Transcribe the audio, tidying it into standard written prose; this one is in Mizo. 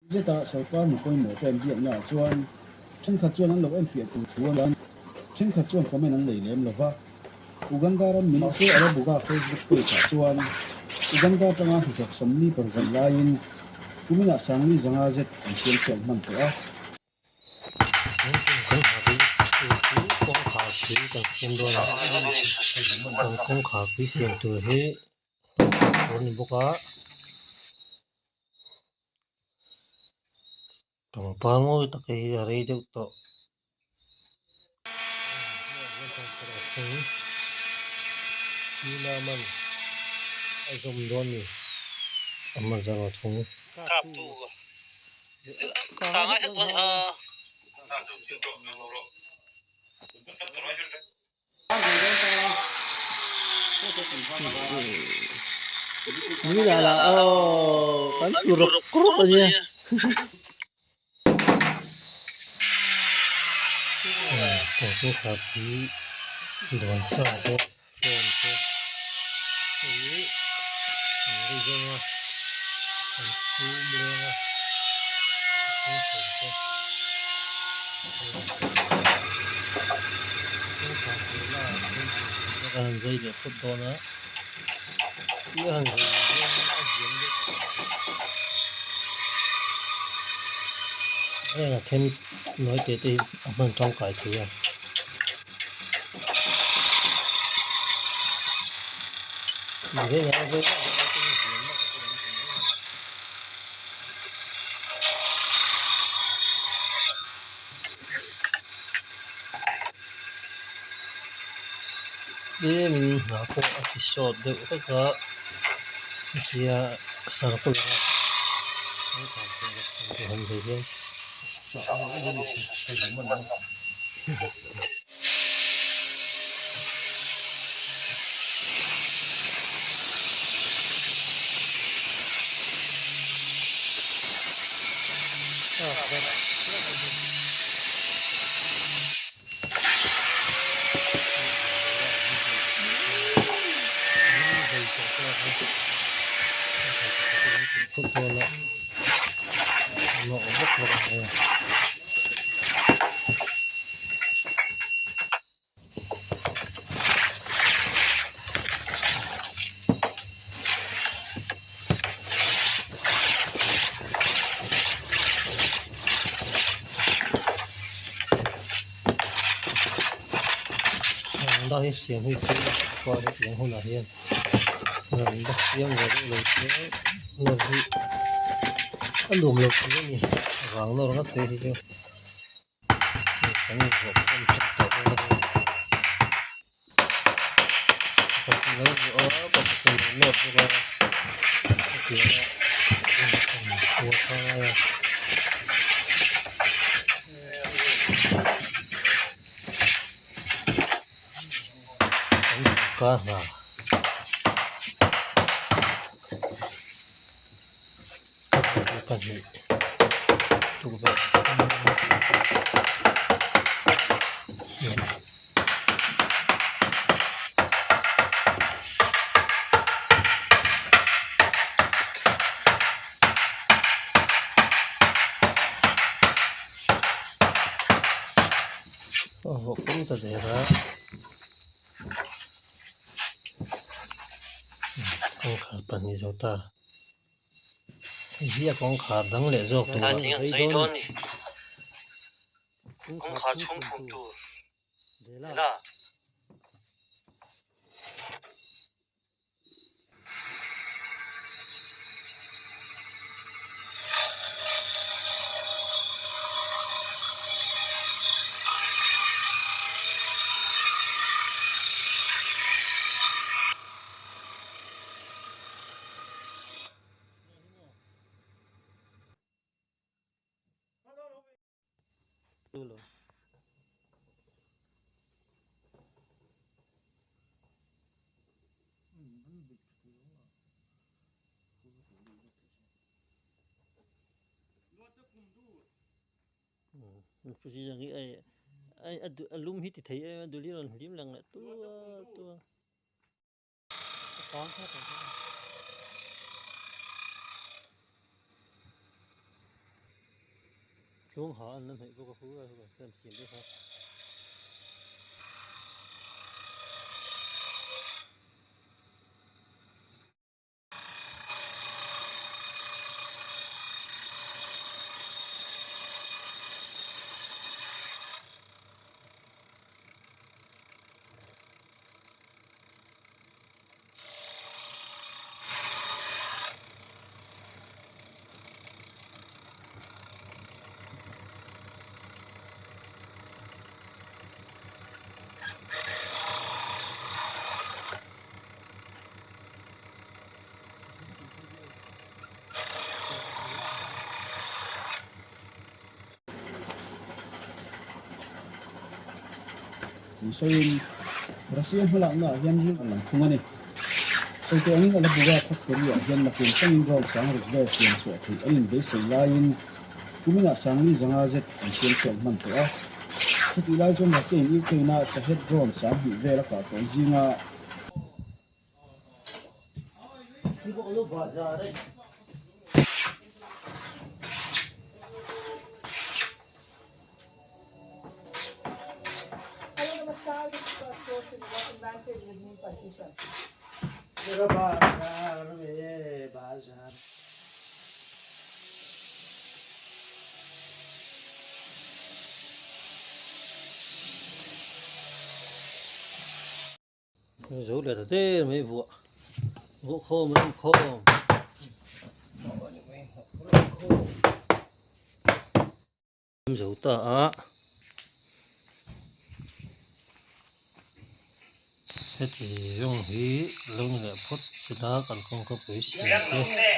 Zeta sorkar mi pawimawh te an biakna ah chuan thenkhat chuan an lo enfiah tur thu an thenkhat chuan comment an nei lem lova. Uganda ram Mahse Arabuga Facebook page ah chuan Uganda atanga hnathawk sawmli parvawih laiin kuminah Sangli zanga zet an siam chhuak hman tawh a. Tun tum kan ha tur chu kawngkhar pui kan siam dawn a, kan kawngkhar pui siam tur hi tur a ni bawk a. Pangpar mawi tak hi a rei deuh tawh. A zawm dawn ni a hman zan a thung. Ni la la aw kan tu rawk rawk a nia. Kawngkhar hi duan sa te fan te hei an ri zawng a an chhum leng a a chhung te. A han zai leh phawt dawn a a han zai hian a ziam deuh heng a then nawi te te hi a hman tangkai thei a. Tlemin hna pawh a ti sawt deuh hlek a hetia circular a han zai hian. Rangda hi siam hi chu khua hetiang hunah hian rangda siam ve deuh lo chuan nawr hi a nuam lo thei a ni vang nawr ngat phei hi chu. Kan invuah khawm ṭhat tawh dawn a ni. Pakhat lo vuah a, pakhat lo nawr bawk a, hetianga invuah kha a ngai a. Kan inkar hna. Pahnih tukverh a vawk awm ta der a kawngkhar pahnih zo ta. Hei hi a kawngkhar dang leh zawk tur a rei dawn a ni. Kawngkhar chhung phum tur la. A lum hi ti thei em a duli rawn hlim lang leh tual tual. Tluang ha an la hnaih bawk a khu a kan siam siam te kha. Tih sawiin Russia hmalaknaah hian rilru a lang thung a ni. Sawi angin Alabuga factory-ah hian nakin tangin drone sangruk vel siam chhuah theih an inbeisei laiin kuminah sangli zanga zet an siam chhuak hman tawh a. Chutih lai chuan Russia-in Ukraine-a Shahed drone 2000 vel a kah tawh zinga Zo leh ta der mai vuah vuah khawm ram khawm zo ta a heti zawng hi lo ni leh phawt sila kan kawngka pui siam te.